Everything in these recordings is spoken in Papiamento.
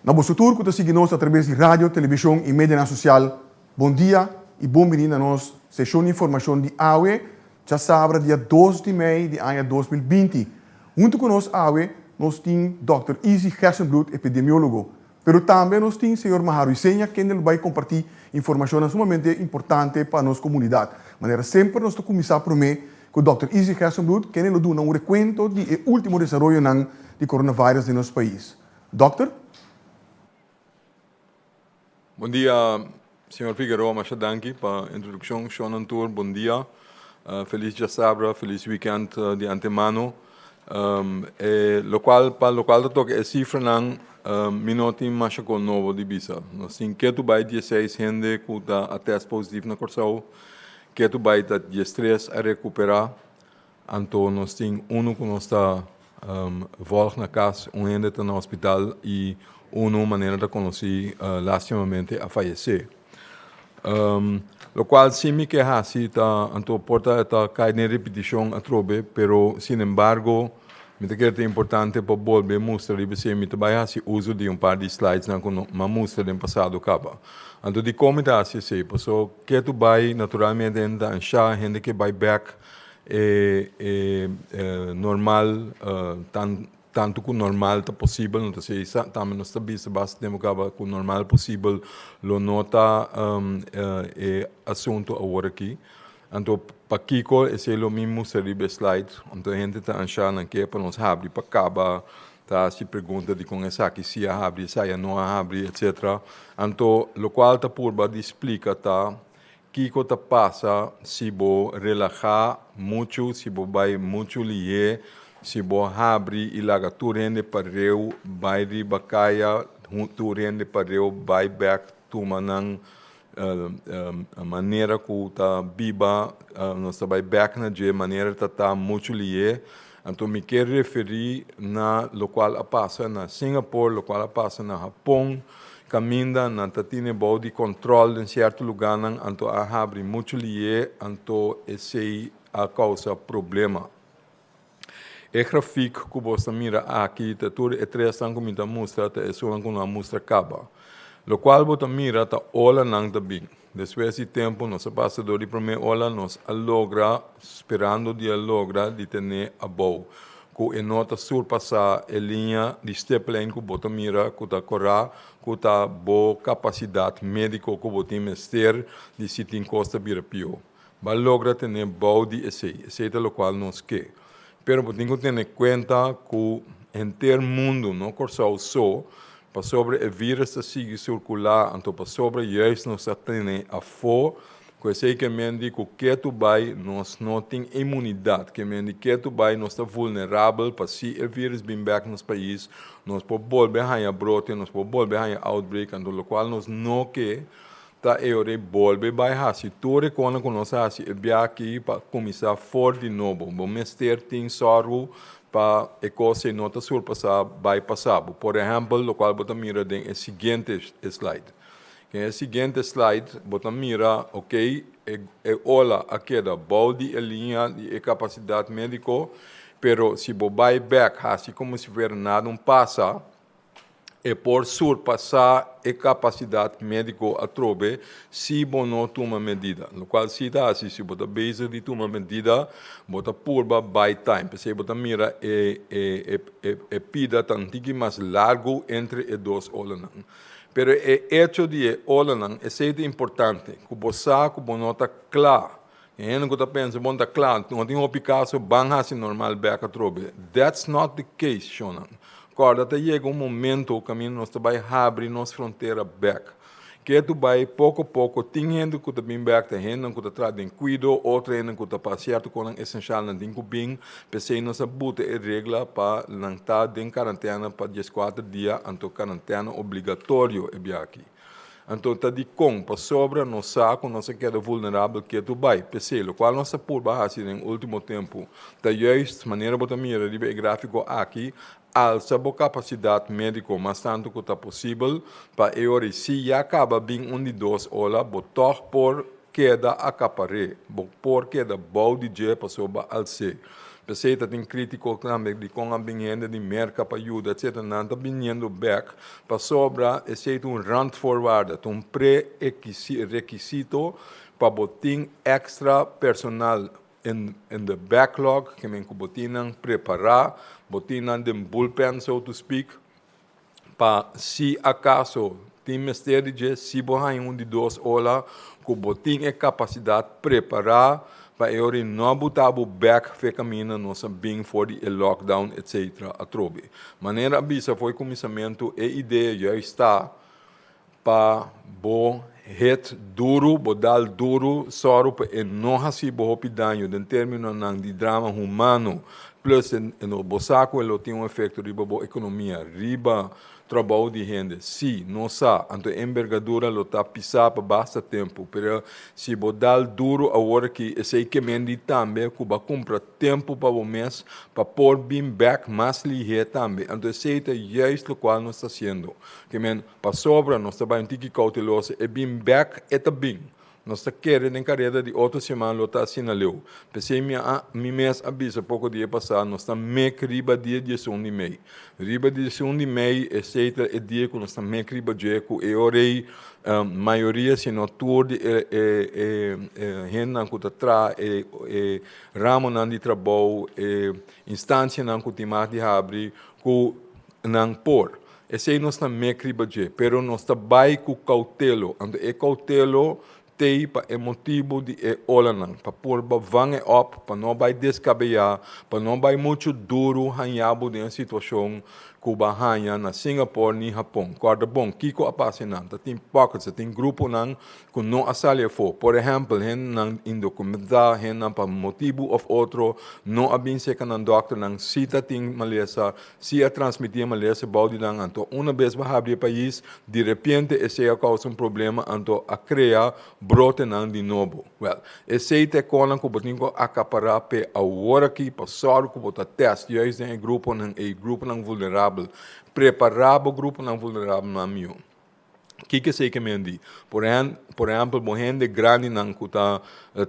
Na boso tur ku ta sigui nos atraves di radio, televishon i medianan sosial, bon dia i bon bini na nos seshon di informashon di awe, djasabra dia dos di mei di aña 2020. Huntu ku nos awe nos tin dòkter Izzy Gerstenbluth, epidemiólogo. Pero tambe nos tin señor Maharu Iseña kende lo bai kompartí informashonnan sumamente importante pa nos komunidat. Manera semper nos ta kuminsá promé ku dòkter Izzy Gerstenbluth kende lo duna un rekuento di e último desaroyonan di coronavirus den nos pais. Dòkter? Bon dia, señor Figueroa, masha danki pa introdukshon. Shon tur, bon dia. Felis djasabra, felis weekend di antemano. E lokual pa lokual ta toka e sifranan mi no tin masha kos nobo di bisa. Nos tin ketu bai dieseis hende ku ta a tèst positif na Kòrsou, ketu bai ta diestres a rekuperá, anto nos tin unu ku nos ta vòlg na kas, un hende ta na hospital i unu manera ta konosí lastimamente a fayesé. Lokual si mi ke hasi ta anto por ta ta kai den ripitishon atrobe, pero sinembargo mi ta kere ta importante pa bolbe mustra riba esei. Mi ta bai hasi uso di un par di slidesnan ku mi a mustra den pasado kaba. Anto dikon mi ta hasi esei? Paso ke tu bai naturalmente hende ta anshá, hende ke bai bèk e e normal tan Tantu ku normal ta posibel, no ta si sa, tambe nos ta bisa basta tempu kaba ku normal posibel lo no ta e asuntu awor aki. Anto pakiko esei lo mi mustra riba e slide, anto hende ta anshá nan ke pa nos habri pa kaba ta hasi pregunta dikon esaki si a habri, esaya no a habri, etcetera. Anto lokual ta purba di splika ta Kiko ta pasa si bo relahá muchu, si bo bai muchu lihé, si bo habri i laga tur hende pareu bai riba kaya, tur hende pareu bai bèk tuma nan manera ku ta biba, nos ta bai bèk na dje manera ta ta muchu lihé. Anto mi ke referí na lokual a pasa na Singapore, lokual a pasa na Hapon, Kaminda nan ta tine bou di kòntròl den sierto lugánan, anto a habri muchu lié, anto esei a kousa problema. E grafik ku bos ta mira aki ta tur e tresnan ku mi ta mustra ta esunnan ku no a mustra kaba. Lokual bo ta mira ta olanan ta bin. Despues di tempu nos a pasa dor di promé ola, nos a logra, sperando di a logra di ten'é abou, ku e no ta surpasá e liña di stiplijn ku bo ta mira ku ta korá ku ta bo kapasidat médiko ku bo tin mester di si tin kos ta bira pió. Bo a logra ten'é bou di esei. Esei ta lokual nos ke. Pero bo tin ku tene kuenta ku henter mundu, no Kòrsou so, pasobra e vírus ta sigui sirkulá, anto pasobra juist nos ta tene afó, ku esei ke men di ku ketu bai nos no tin imunidat, ke men di ketu bai nos ta vulnerabel pa si e vírus bin bèk nos pais, nos por bolbe haña brote, nos por bolbe haña outbreak, anto lokual nos no ke Ta e ora e bolbe bai hasi tur e kona ku nos a hasi e bia aki pa kuminsá for di nobo. Bo mester tin sòrgu pa e kos ei no ta surpasá bai pasá bo. Por ehèmpel, lokual bo ta mira den e siguiente slide. Den e siguiente slide bo ta mira, okey, e ola a keda bou di e liña di e kapasidat médiko, pero si bo bai bèk hasi komo si fuera nada un pasa, E por surpasá e kapasidat médiko atrobe si bo no tuma medida. Lokual si ta hasi, si bo ta bezig di tuma medida, bo ta purba buy time. P'esei bo ta mira e e e e pida ta un tiki mas largu entre e dos olanan. Pero e echo di e olanan, esei ta importante, ku bo sa ku bo no ta kla. E hende ku ta pensa bon ta kla, no tin hopi kaso, ban hasi normal bek atrobe. That's not the case, shonnan. Kòrda ta yega un momento kaminda nos ta bai habri nos frontera bek. Ke tu bai poko poko, tin hende ku ta bin bek, ta hendenan ku ta traha den kuido, otro hendenan ku ta pa sierto konan esenshal nan tin ku bin. P'esei nos a buta e regla pa nan ta den karantena pa dieskuater dia, anto karantena obligatorio e biaha aki. Anto ta dikon? Pasobra nos sa ku nos a keda vulnerabel ketu bai. P'esei, lokual nos a purba hasi den último tempu ta juist, manera bo ta mira riba e gráfiko aki, alsa bo kapasidat médiko mas tantu ku ta posibel pa e ora i si ya kaba bin un di dos ola, bo tòg por keda akapar'é, bo por keda bou di dje pasobra bo a als'é. P'esei ta tin krítiko tambe di kon a bin hende di Merka pa yuda etsetera. Nan ta biniendo bèk pasobra esei ta un randvoorwaarde, ta un pre-rekisito pa bo tin èkstra personal in the backlog, ke men ku bo tin nan prepará, bo tin nan den bullpen so to speak, pa si akaso tin mester di dje, si bo haña un di dos ola ku bo tin e kapasidat prepará pa e ora no buta bo bèk fe kaminda nos a bin for di e lockdown etsetera atrobe. Manera a bisa for e kuminsamentu e idea juist ta pa bo hit duru, bo dal duru, sòru pa e no hasi bo hopi daño den términonan di drama humano, plus e no bo sa ku e lo tin un efekto riba bo ekonomia, riba trabou di hende. Sí, nos sa, anto e embergadura lo ta pisá pa basta tempu, pero si bo dal duru awor aki, esei ke men di tambe ku bo a kumpra tempu pa bo mes pa por bin bèk mas lihé tambe. Anto esei ta juist lokual nos ta hasiendo. Ke men, pasobra nos ta bai un tiki kouteloso, e bin bèk, e ta bin. Nos ta kere den kareda di otro siman lo ta asina leu. P'esei mi a mi mes a bisa poko dia pasá, nos ta mek riba dia diesun di mei. Riba diesun di mei, esei ta e dia ku nos ta mek riba dje, ku e ora ei mayoria si no tur di e e e hendenan ku ta traha e e ramonan di trabou, e instansianan ku tin mas di habri, ku nan por. Esei nos ta mek riba dje, pero nos ta bai ku koutelo. Anto e koutelo t'ei pa e motibu di e olanan, pa purba van e òp, pa no bai deskabeyá, pa no bai muchu duru haña bo den e situashon ku bo a haña na Singapore ni Hapon. Kòrda bon kiko a pasa einan. Ta tin pockets, ta tin gruponan ku no a sali afó. Por ehèmpel, hendenan indokumentá, hendenan pa motibu òf otro no a bin seka nan dòkternan si ta tin malesa, Si a transmití e malesa bou di nan, anto una bes bo habri e pais, di repente esei a kousa un problema, anto a krea brotenan di nobo. Wèl, esei ta e konan ku bo tin ku akapará p'e aworakí pa sòru ku bo ta tèst juist den e gruponan ei, gruponan vulnerabel. Prepará bo gruponan vulnerabel mas mihó. Kiko esei ke men di? Por por ehèmpel, bo hende grandinan ku ta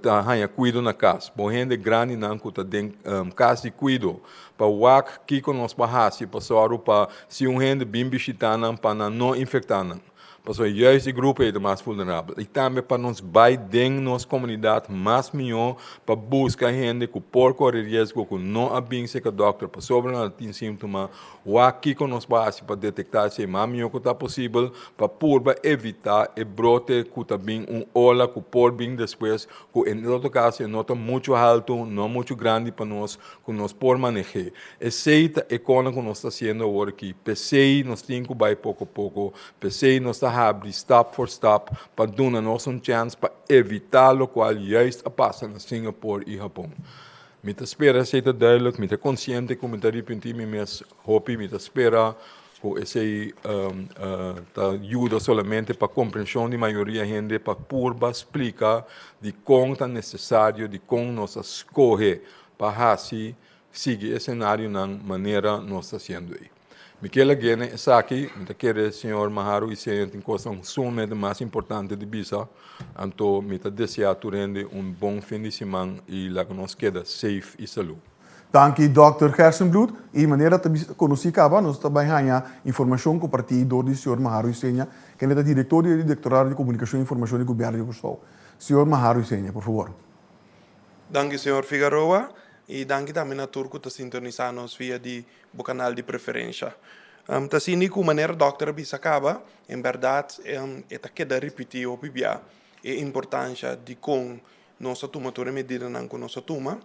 ta haña kuido na kas, bo hende grandinan ku ta den kas di kuido, pa wak kiko nos por hasi pa sòru pa si un hende bin bishitá nan pa nan no infektá nan. Pasobra juist e grupo ei ta mas vulnerabel. I tambe pa nos bai den nos komunidat mas mihó pa buska hende ku por kore riesgo ku no a bin serka dòkter pasobra nan tin síntoma. Wak kiko nos por hasi pa detektá esei mas mihó ku ta posibel pa purba evitá e brote ku ta bin un ola ku por bin despues ku en todo kaso e no ta muchu haltu, no muchu grandi pa nos ku nos por maneh'é. Esei ta e kona ku nos ta hasiendo awor aki. P'esei nos tin ku bai poko poko, p'esei nos ta habri stap for stap pa duna nos un chèns pa evitá lokual juist a pasa na Singapore i Hapon. Mi ta spera esei ta duidelijk, mi ta konsiente ku mi ta ripintí mi mes hopi, mi ta spera ku esei ta yuda solamente pa komprenshon di mayoria hende pa purba splika dikon ta nesesario, dikon nos a skohe pa hasi sigui e senarionan manera nos ta hasiendo ei. Mi ke lag'é na esaki, mi ta kere señor Maharu Isenia tin kosnan sumamente mas importante di bisa, anto mi ta deseá tur hende un bon fin di siman i laga nos keda safe i salú. Danki Dòkter Gerstenbluth. I manera ta konosí kaba, nos ta bai haña informashon kompartí dor di señor Maharu Isenia, kende ta direktor di e Direktorado di Komunikashon i Informashon di Gobièrnu di Kòrsou. Señor Maharu Isenia, por fabor. Danki señor Figaroa i danki tambe na tur ku ta sintonisá nos via di bo kanal di preferensha. Ta asina ku manera dòkter a bisa kaba, en bèrdat e ta keda ripití hopi bia e importansha dikon nos a tuma tur e medidanan ku nos a tuma.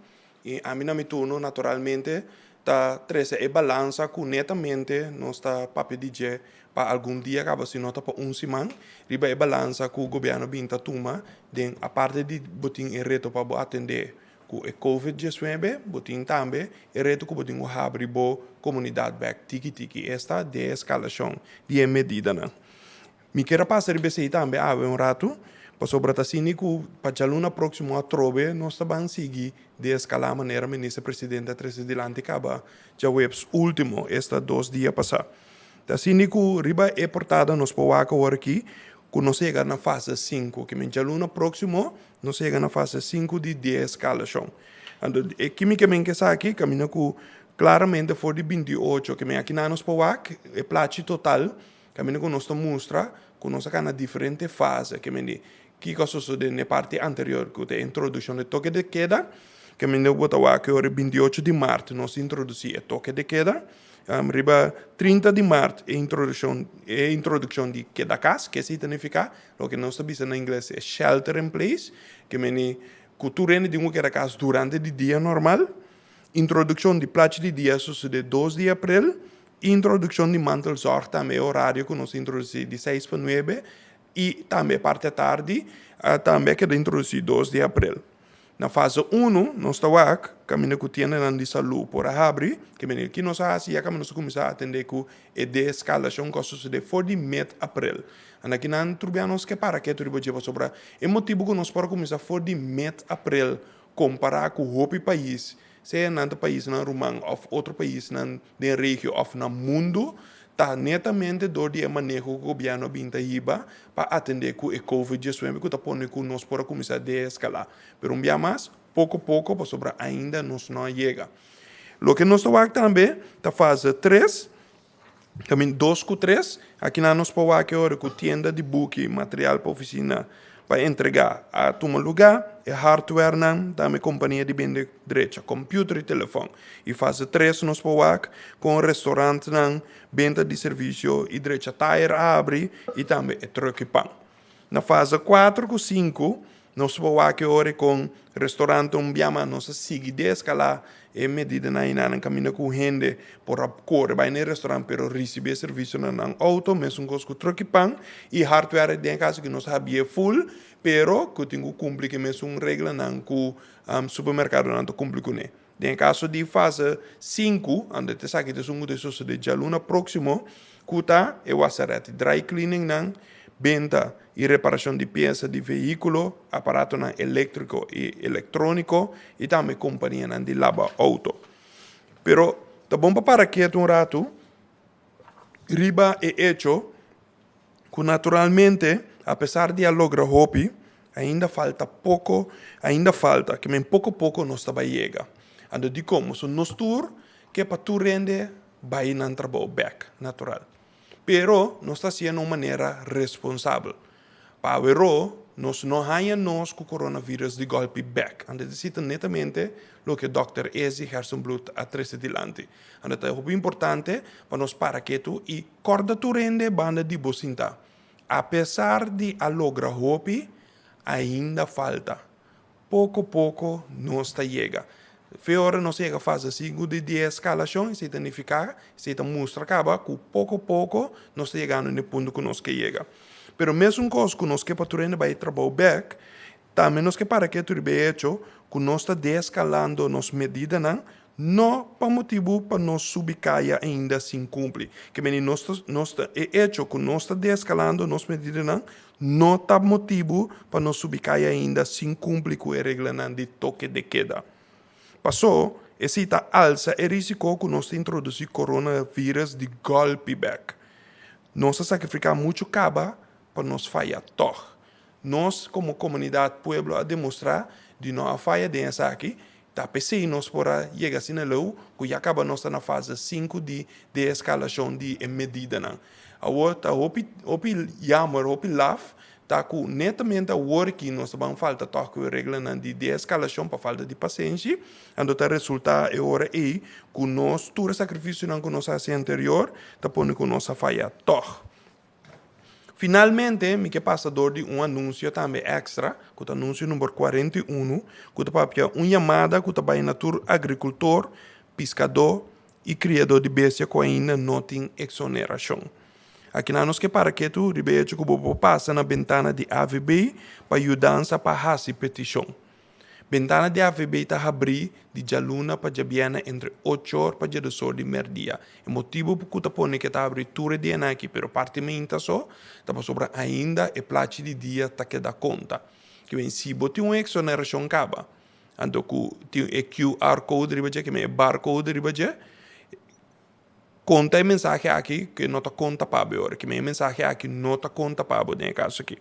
I ami na mi turno naturalmente ta trese e balansa ku netamente nos ta papia di dje pa algun dia kaba si no ta pa un siman riba e balansa ku gobièrnu bin ta tuma den aparte di bo tin e reto pa bo atendé Ku e Covid diesnuebe bo tin tambe e reto ku bo tin ku habri bo komunidat bèk tiki tiki, esta deeskalashon di e medidanan. Mi kier a pasa riba esei tambe awe un ratu, pasobra ta asina ku pa djaluna próksimo atrobe nos ta ban sigui deeskalá manera Minister Presidente a trese dilanti kaba djaweps último, esta dos dia pasá. Ta asina ku riba e portada nos por wak awor aki ku nos a yega na fase sinku, ke men djaluna próksimo Nos yega na fase sinku di deeskalashon. Anto e kímika men ke esaki kaminda ku klaramente for di 28 ke men aki nan nos por wak e plachi total kaminda ku nos ta mustra ku nos a kana diferente fase ke men di kiko a sosode na e parti anterior ku ta e introdukshon di toke de keda kaminda bo ta wak ora 28 di mart nos introdusí e toke de keda. Riba 30 di mart e introdukshon e introdukshon di keda kas ke esei ta nifiká loke nos ta bisa na ingles e shelter in place ke meni ku tur hende tin ku keda kas durante di dia normal. Introdukshon di plachi di dia a sosodé 2 di aprel. Introdukshon di mantelzorg tambe e orario ku nos a introdusí di seis pa nuebe i tambe e parti atardi tambe a keda introdusí 2 di aprel. Na fase unu nos ta wak kaminda ku tiendanan di salú por a habri, ke manera ki nos a hasi ya kaba nos a kuminsá atendé ku e deeskalashon ku a sosodé for di met aprel. Anda kinan tur bia nos ke para ketu riba dje pasobra e motibu ku nos por a kuminsá for di met aprel kompará ku hopi pais, sea nan ta paisnan ruman òf otro paisnan den regio òf na mundu, ta netamente dor di e maneho ku gobièrnu a bin ta hiba pa atendé ku e covid 19 ku ta pone ku nos por a kuminsá deeskalá. Pero un bia mas, poko poko pasobra ainda nos no a yega. Loke nos ta wak tambe ta fase tres, kaminda dos ku tres, akinan nos por wak e ora ku tienda di buki, material pa ofisina pa entregá a tuma lugá, e hardwarenan, tambe kompania di bende drecha computer y telefon. Y fase tres nos por wak con restaurantnan, benta di servicio y drecha tayer a habri y tambe e truck y pan. Na fase cuatro cu cinco nos por wak e ora con restaurant un biama nos a sigui deescala e medidanan ayina caminda cu hende por a core bay na e restaurant pero ricibi e servicio na nan auto, mesun cos cu truck y pan y hardware den e caso aki nos a habie full pero cu tin cu cumpli cu e mesun reglanan cu Supermerkadonan ta kumpli kuné. Den e kaso di fase sinku, anda ta esaki ta esun ku ta sosodé djaluna próksimo, ku ta e wasarèt, dry cleaningnan, benta i reparashon di piesa di vehíkulo, aparatonan eléktriko i elektróniko i tambe kompanianan di laba outo. Pero ta bon pa para ketu un ratu riba e echo ku naturalmente apesar di a logra hopi, ainda falta poko, ainda falta, ke men poko poko nos ta bai yega. Anto dikon? Pasobra nos tur ke pa tur hende bai nan trabou bèk, natural. Pero nos ta hasié na un manera responsabel. Pa aweró nos no haña nos ku coronavirus di gòlpi bèk. Anto esei ta netamente loke dòkter Ezi Gerstenbluth a trese dilanti. Anto ta hopi importante pa nos para ketu i kòrda tur hende banda di bo sintá. Apesar di a logra hopi, ainda falta. Poko poko nos ta yega. Fe ora nos yega fase sinku di deeskalashon, esei ta nifiká, esei ta mustra kaba ku poko poko nos ta yegando na e punto ku nos ke yega. Pero mesun kos ku nos ke pa tur hende bai trabou bèk, Tambe nos ke para ketu riba e echo ku nos ta deeskalando nos medidanan, no pa motibu pa nos subi kaya ainda sin kumpli. Ke meni nos ta, nos ta, e echo ku nos ta deeskalando nos medidanan no ta motibu pa nos subi kaya ainda sin kumpli ku e reglanan di toke de keda. Pasó, esei ta alsa e risiko ku nos ta introdusí coronavirus di gòlpi bèk. Nos a sakrifiká muchu kaba pa nos faya tòg. Nos komo komunidat, pueblo a demostrá di no a faya den esaki, ta p'esei nos por a yega asina leu ku ya kaba nos ta na fase sinku di deeskalashon di e medidanan. Awor ta hopi hopi yammer, hopi laf ta ku netamente awor aki nos ta ban falta tòg ku e reglanan di deeskalashon pa falta di pasenshi, anto ta resultá e ora ei ku nos tur e sakrifisionan ku nos a hasi anterior ta pone ku nos a faya tòg. Finalmente, mi ke pasa dor di un anunsio tambe èkstra, ku ta anunsio number 41, ku ta papia un yamada ku ta bai na tur agrikultor, piskadó i kriadó di bestia ku ainda no tin eksonerashon. Akinan nos ke para ketu riba e echo ku bo por pasa na bentana di AVB pa yudansa pa hasi petishon. Bentana di AVB ta habrí di djaluna pa djabièrnè entre ocho or pa djedos or di mèrdia. E motibu ku ta pone ku e ta habrí tur e dianan aki pero parti mainta so, ta pasobra ainda e plachi di dia ta keda konta. Kiben si bo tin un eksonerashon kaba, anto ku tin e QR code riba dje, kiben e barcode riba dje, konta e mensahe aki ku e no ta konta pa bo e ora. Kiben e mensahe aki no ta konta pa bo den e kaso aki.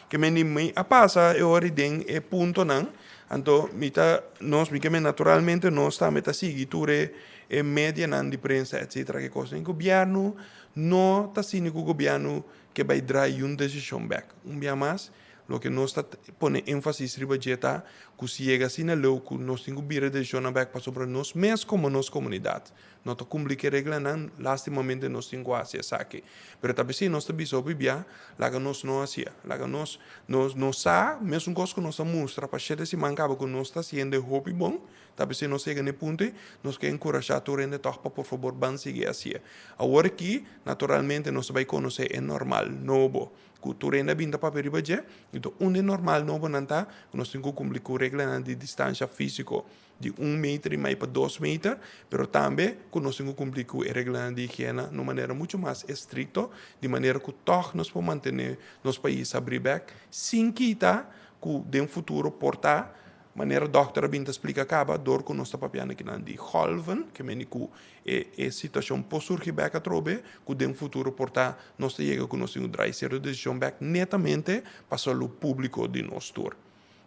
Ke men di mi a pasa e ora den e puntonan, anto mi ta nos mi ke men naturalmente nos tambe ta sigui tur e e medianan di prensa etcetera ke kos. Gobièrnu no ta asina ku gobièrnu ke bai drai un desishon bèk. Un bia mas loke nos ta pone énfasis riba dje ta ku si yega asina leu ku nos tin ku bira e desishonnan bèk pasobra nos mes komo nos komunidat no ta kumpli ku e reglanan, lastimamente nos tin ku hasi esaki. Pero ta p'esei nos ta bisa hopi bia, laga nos no hasié. Laga nos, nos, nos sa mesun kos ku nos a mustra pa shete siman kaba ku nos ta hasiendo e hopi bon, ta p'esei nos yega na e punto ei, nos ke enkurashá tur hende tòg pa por fabor ban sigui hasié. Awor aki, naturalmente nos ta bai konosé e normal nobo ku tur hende a bin ta papia riba dje, enton unda e normal nobonan ta ku nos tin ku kumpli ku reglanan di distansha físiko. Di un meter i mei pa dos meter, pero tambe ku nos tin ku kumpli ku e reglanan di higiena na un manera muchu mas estrikto, di manera ku tòg nos por mantené nos pais habrí bèk sin kita ku den futuro por ta, manera dòkter a bin ta splika kaba, dor ku nos ta papiando kinan di gòlven, ke meni ku e e situashon por surgi bèk atrobe, ku den futuro por ta nos ta yega ku nos tin ku drai sierto desishon bèk netamente pa salú públiko di nos tur.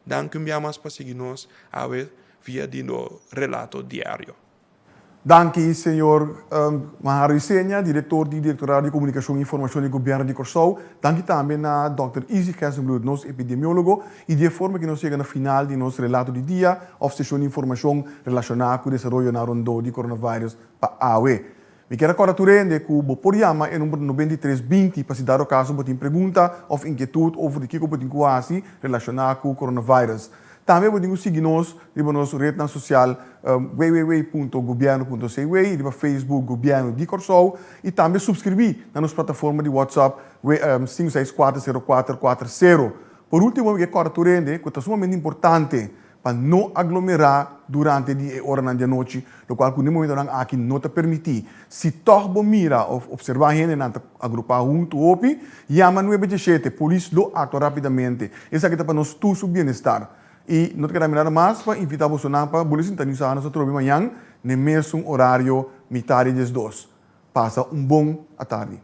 Danki un bia mas pa sigui nos awe via di no relato diario. Danki señor Maharo Isenia, director di Directorado di Comunicacion y Informacion di Gobierno di Corsou. Danki tambe na dòkter Izzy Gerstenbluth, nos epidemiologo. Y di e forma ki nos yega na final di nos relato di dia of sesion di informacion relaciona cu desaroyonan rondó di coronavirus pa awe. Mi kier a kòrda tur hende ku bo por yama e number 93 20 pa si dado kaso bo tin pregunta òf inkietut over di kiko bo tin ku hasi relashoná ku coronavirus. Tambe bo tin ku sigui nos riba nos retnan sosial www.gobierno.cw, riba Facebook Gobièrnu di Kòrsou i tambe supskribí na nos plataforma di WhatsApp 5640440. Por último mi ke kòrda tur hende ku ta sumamente importante pa no aglomerá durante di e oranan di anochi, lokual ku den momentonan aki no ta permití. Si tòg bo mira òf opservá hendenan ta agrupá huntu hopi, yama nuebe dieshete, polis lo aktua rápidamente. Esaki ta pa nos tur su bienestar. I no ta keda mi nada mas pa invitá bosonan pa bole sintonisá nos atrobe mañan n'e mesun orario mitá di diesdos. Pasa un bon atardi.